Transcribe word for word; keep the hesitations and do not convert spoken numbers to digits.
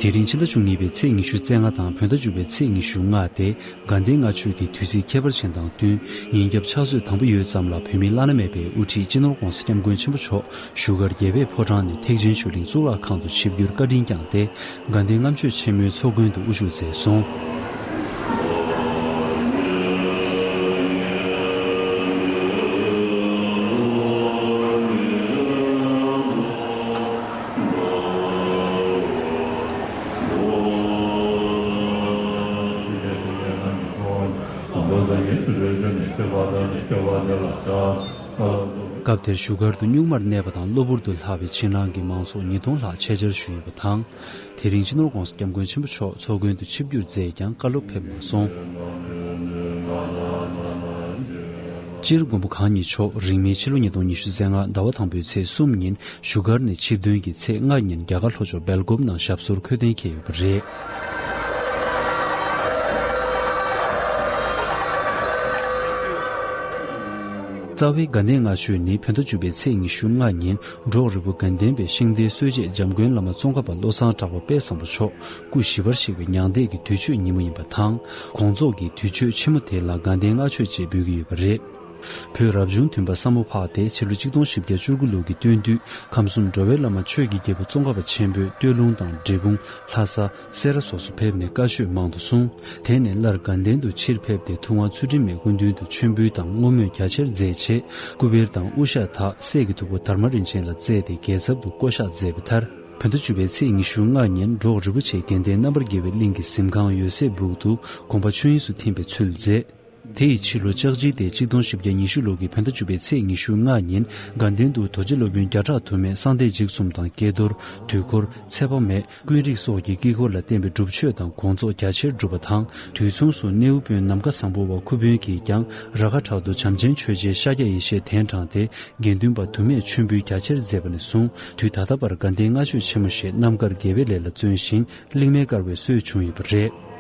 དེ་རིང་ཕྱི་ཟླ་བཅུ་གཉིས་པའི་ཚེས་ཉི་ཤུ་རྩ་ལྔ་དང་བོད་ཟླ་བཅུ་པའི་ཚེས་ཉི་ཤུ་ལྔ་སྟེ། དགའ་ལྡན་ལྔ་མཆོད་ཀྱི་དུས་ཚིགས་ཁྱད་པར་ཅན་དང་བསྟུན། ཉིན་རྒྱབ་ཕྱག་ཚོད་དང་པོ་ཡོལ་ཙམ་ལ་བོད་མིའི་བླ་ན་མེད་པའི་དབུ་ཁྲིད་སྤྱི་ནོར་༧གོང་ས་༧སྐྱབས་མགོན་ཆེན་པོ་མཆོག་བཞུགས་སྒར་རྒྱལ་བའི་ཕོ་བྲང་ནས་ཐེག་ཆེན་ཆོས་གླིང་གཙུག་ལག་ཁང་དུ་ཆིབས་བསྒྱུར་བཀའ་དྲིན་བསྐྱངས་ཏེ། དགའ་ལྡན་ལྔ་མཆོད་ཆེན་མོའི་ཚོགས་མགོན་དུ་དབུ་བཞུགས་མཛད་སོང་། སྐབས་དེར་བཞུགས་སྒར་དུ་གཉུག་མར་གནས་པ་དང་གློ་བུར་དུ་ལྷག་པའི་ཕྱི་ནང་གི་མང་ཚོགས་ཉིས་སྟོང་ལྷག་ཆེད་བཅར་ཞུས་ཡོད་པ་དང་། དེ་རིང་སྤྱི་ནོར་༧གོང་ས་༧སྐྱབས་མགོན་ཆེན་པོ་མཆོག་ཚོགས་མགོན་དུ་ཆིབས་བསྒྱུར་མཛད་ཀྱང་བཀའ་སློབ་ཕེབས་མ་སོང་། སྤྱིར་མགོན་པོ་གང་ཉིད་མཆོག་རིང་མིན་ཕྱི་ལོ་ཉིས་སྟོང་ཉི་ཤུ་རྩ་ལྔ་ཟླ་བ་དང་པོའི་ཚེས་གསུམ་ཉིན་བཞུགས་སྒར་ནས་ཆིབས་ཐོན་གྱིས་ཚེས་ལྔ་ཉིན་རྒྱ་གར་ལྷོ་ཕྱོགས་སྦེལ་ཀོབ་ནང་ཞབས་སོར་འཁོད་གཏན་འཁེལ་ཡོད་པ་རེད། རྩ་བའི་དགའ་ལྡན་ལྔ་མཆོད་ནི་བོད་ཟླ་བཅུ་པའི་ཚེས་ཉི་ཤུ་ལྔ་ཉིན་འབྲོག་རི་བོ་དགའ་ལྡན་པའི་ཤིང་རྟའི་སྲོལ་འབྱེད་འཇམ་མགོན་བླ་མ་ཙོང་ཁ་པ་བློ་བཟང་གྲགས་པ་དཔལ་བཟང་པོ་མཆོག་སྐུ་ཞི་བར་གཤེགས་པའི་མྱང་འདས་ཀྱི་དུས་མཆོད་ཉིན་མོ་ཡིན་པ་དང་། དགོངས་རྫོགས་ཀྱི་དུས་མཆོད་ཆེན་མོ་དེ་ལ་དགའ་ལྡན་ལྔ་མཆོད་ཅེས་འབོད་ཀྱི་ཡོད་པ་རེད། བོད་རབ་བྱུང་བདུན་པ་ས་མོ་ཕག་སྟེ་ཕྱི་ལོ་ཆིག་སྟོང་བཞི་བརྒྱ་བཅུ་དགུ་ལོ་གི་སྟོན་དུས་ཁམས་གསུམ་འགྲོ་བའི་བླ་མ་ཆོས་ཀྱི་རྒྱལ་པོ་ཙོང་ཁ་པ་ཆེན་པོས་སྟོད་ལུང་དང་འབྲས་སྤུངས། ལྷ་ས། སེ་ར་སོགས་སུ་ཕེབས་ནས་བཀའ་ཆོས་མང་དུ་གསུངས། དེ་ནས་སླར་དགའ་ལྡན་དུ་ཕྱིར་ཕེབས་ཏེ་ཐུབ་དབང་ཚུལ་ཁྲིམས་མའི་སྐུ་མདུན་དུ་མཆོད་འབུལ་དང་བསྔོ་སྨོན་རྒྱ་ཆེར་མཛད་རྗེས། སྐུ་བལ་དང་དབུ་ཞྭ་དག་སྲས་ཀྱི་ཐུ་བོ་དར་མ་རིན་ཆེན་ལ་བསྩལ་ཏེ་རྒྱལ་ཚབ་ཏུ་བསྐོ་གཞག་མཛད་པའི་མཐར། བོད་ཟླ་བཅུ་པའི་ཚེས་ཉི་ཤུ་ལྔ་ཉིན་འབྲོག་རི་བོ་ཆེ་དགེ་ལྡན་རྣམ་པར་རྒྱལ་བའི་གླིང་གི་གཟིམ་ཁང་འོད་གསལ་སྦུག་ཏུ་དགོངས་པ་ཆོས་དབྱིངས་སུ་ཐིམ་པའི་ཚུལ་མཛད། དེ་ཡི་ཕྱི་ལོ་ལྕགས་བྱི་ཟླའི་ཆིག་སྟོང་བཞི་བརྒྱ་ཉི་ཤུ་ལོ་གི་བོད་ཟླ་བཅུ་པའི་ཚེས་ཉི་ཤུ་ལྔ་ཉིན་དགའ་ལྡན་དུ་རྡོ་རྗེ་སློབ་དཔོན་བརྒྱ་ཕྲག་དུ་མས་གསང་བདེ་འཇིགས་གསུམ་དང་ཀྱེ་རྡོར། དུས་འཁོར། ཚེ་དཔག་མེད། ཀུན་རིག་སོགས་ཀྱི་དཀྱིལ་འཁོར་ལ་བརྟེན་པའི་སྒྲུབ་མཆོད་དང་དགོངས་རྫོགས་རྒྱ་ཆེར་བསྒྲུབས་པ་དང་། དུས་མཚུངས་སུ་སྣེའུ་དཔོན་ནམ་མཁའ་བཟང་པོ་བ་ཁུ་དཔོན་གྱིས་ཀྱང་ར་ཁ་བྲག་ཏུ་བྱམས་ཆེན་ཆོས་རྗེའི་ཤཱཀྱ་ཡེ་ཤེས་གདན་དྲངས་ཏེ། དགེ་འདུན་པ་དུ་མས་མཆོད་འབུལ་རྒྱ་ཆེར་མཛད་པ་ནས་བཟུང་དུས་ད་ལྟ་བར་དགའ་ལྡན་ལྔ་མཆོད་ཆེན་མོ་ཞེས་རྣམ་དཀར་དགེ་བའི་ལས་ལ་བརྩོན་ཞིང་གླིང་སྨན་དཀར་བའི་སྲོལ་བྱུང་ཡོད་པ་རེད།